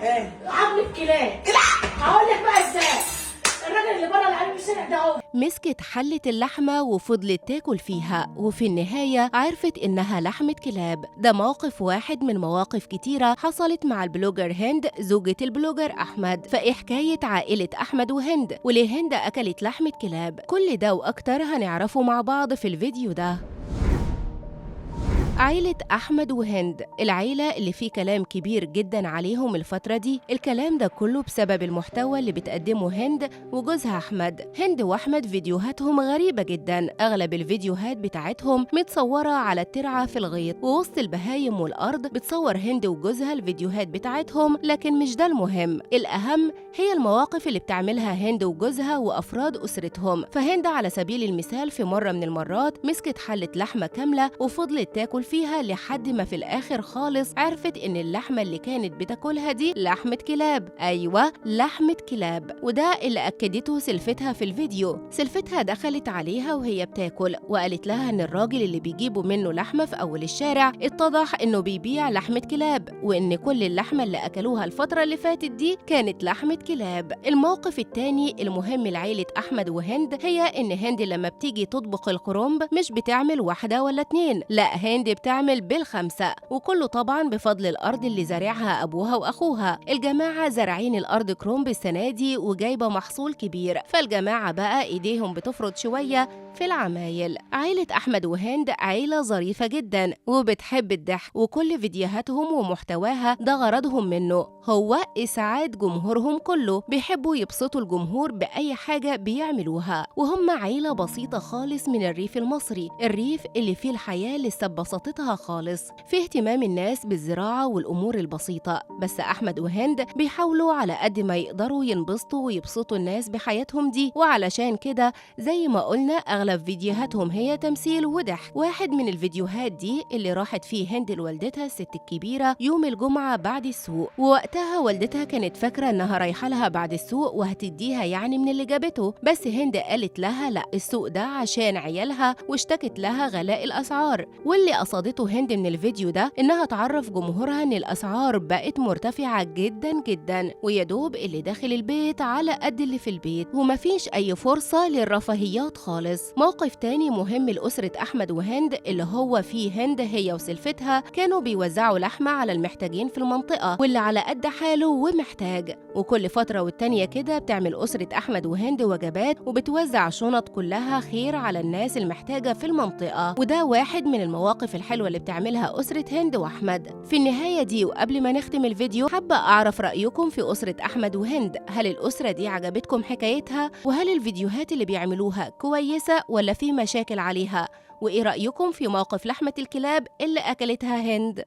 ايه؟ عامل الكلاب. هقول لك بقى ازاي. الراجل اللي بره اللي عليه الشارع ده اهو. مسكت حلة اللحمة وفضلت تاكل فيها، وفي النهاية عرفت إنها لحمة كلاب. ده موقف واحد من مواقف كتيرة حصلت مع ال blogger هند زوجة ال blogger أحمد. فإيه حكاية عائلة أحمد وهند؟ وليه هند أكلت لحمة كلاب؟ كل ده وأكتر هنعرفه مع بعض في الفيديو ده. عائلة أحمد وهند، العيلة اللي فيه كلام كبير جدا عليهم الفترة دي. الكلام ده كله بسبب المحتوى اللي بتقدمه هند وجوزها أحمد. هند وأحمد فيديوهاتهم غريبة جدا، أغلب الفيديوهات بتاعتهم متصورة على الترعة في الغيط ووسط البهايم والأرض. بتصور هند وجوزها الفيديوهات بتاعتهم، لكن مش ده المهم، الأهم هي المواقف اللي بتعملها هند وجوزها وأفراد أسرتهم. فهند على سبيل المثال في مرة من المرات مسكت حلة لحمة كاملة وفضلت تاكل فيها لحد ما في الآخر خالص عرفت إن اللحمة اللي كانت بتاكلها دي لحمة كلاب. أيوة، لحمة كلاب، وده اللي أكدته سلفتها في الفيديو. سلفتها دخلت عليها وهي بتاكل وقالت لها إن الراجل اللي بيجيبوا منه لحمة في أول الشارع اتضح إنه بيبيع لحمة كلاب، وإن كل اللحمة اللي أكلوها الفترة اللي فاتت دي كانت لحمة كلاب. الموقف التاني المهم لعيلة أحمد وهند هي إن هند لما بتيجي تطبخ الكرنب مش بتعمل واحدة ولا اتنين، لا، هند بتعمل بالخمسة، وكله طبعا بفضل الأرض اللي زارعها أبوها وأخوها. الجماعة زارعين الأرض كرنب السنة دي وجايبة محصول كبير، فالجماعة بقى إيديهم بتفرط شوية في العمايل. عائلة أحمد وهند عيلة ظريفة جدا وبتحب الضحك، وكل فيديوهاتهم ومحتواها ده غرضهم منه هو إسعاد جمهورهم كله، بيحبوا يبسطوا الجمهور بأي حاجة بيعملوها. وهم عيلة بسيطة خالص من الريف المصري، الريف اللي فيه الحياة لسه ببساطتها خالص، في اهتمام الناس بالزراعة والأمور البسيطة. بس أحمد وهند بيحاولوا على قد ما يقدروا ينبسطوا ويبسطوا الناس بحياتهم دي، وعلشان كده زي ما قلنا أغلب فيديوهاتهم هي تمثيل وضحك. واحد من الفيديوهات دي اللي راحت فيه هند لوالدتها الست الكبيرة يوم الجمعة بعد السوق، ووقتها والدتها كانت فاكرة إنها رايحة لها بعد السوق وهتديها يعني من اللي جابته، بس هند قالت لها لا، السوق ده عشان عيالها، واشتكت لها غلاء الأسعار. واللي قصدته هند من الفيديو ده إنها تعرف جمهورها إن الأسعار بقت مرتفعة جدا جدا، ويدوب اللي داخل البيت على قد اللي في البيت، ومفيش أي فرصة للرفاهيات خالص. موقف تاني مهم لأسرة أحمد وهند اللي هو فيه هند هي وسلفتها كانوا بيوزعوا لحمة على المحتاجين في المنطقة، واللي على قد حاله ومحتاج. وكل فترة والتانية كده بتعمل أسرة أحمد وهند وجبات وبتوزع شنط كلها خير على الناس المحتاجة في المنطقة، وده واحد من المواقف الحلوة اللي بتعملها أسرة هند وأحمد. في النهاية دي وقبل ما نختم الفيديو، حابة أعرف رأيكم في أسرة أحمد وهند. هل الأسرة دي عجبتكم حكايتها؟ وهل الفيديوهات اللي بيعملوها كويسة ولا في مشاكل عليها؟ وإيه رأيكم في موقف لحمة الكلاب اللي أكلتها هند؟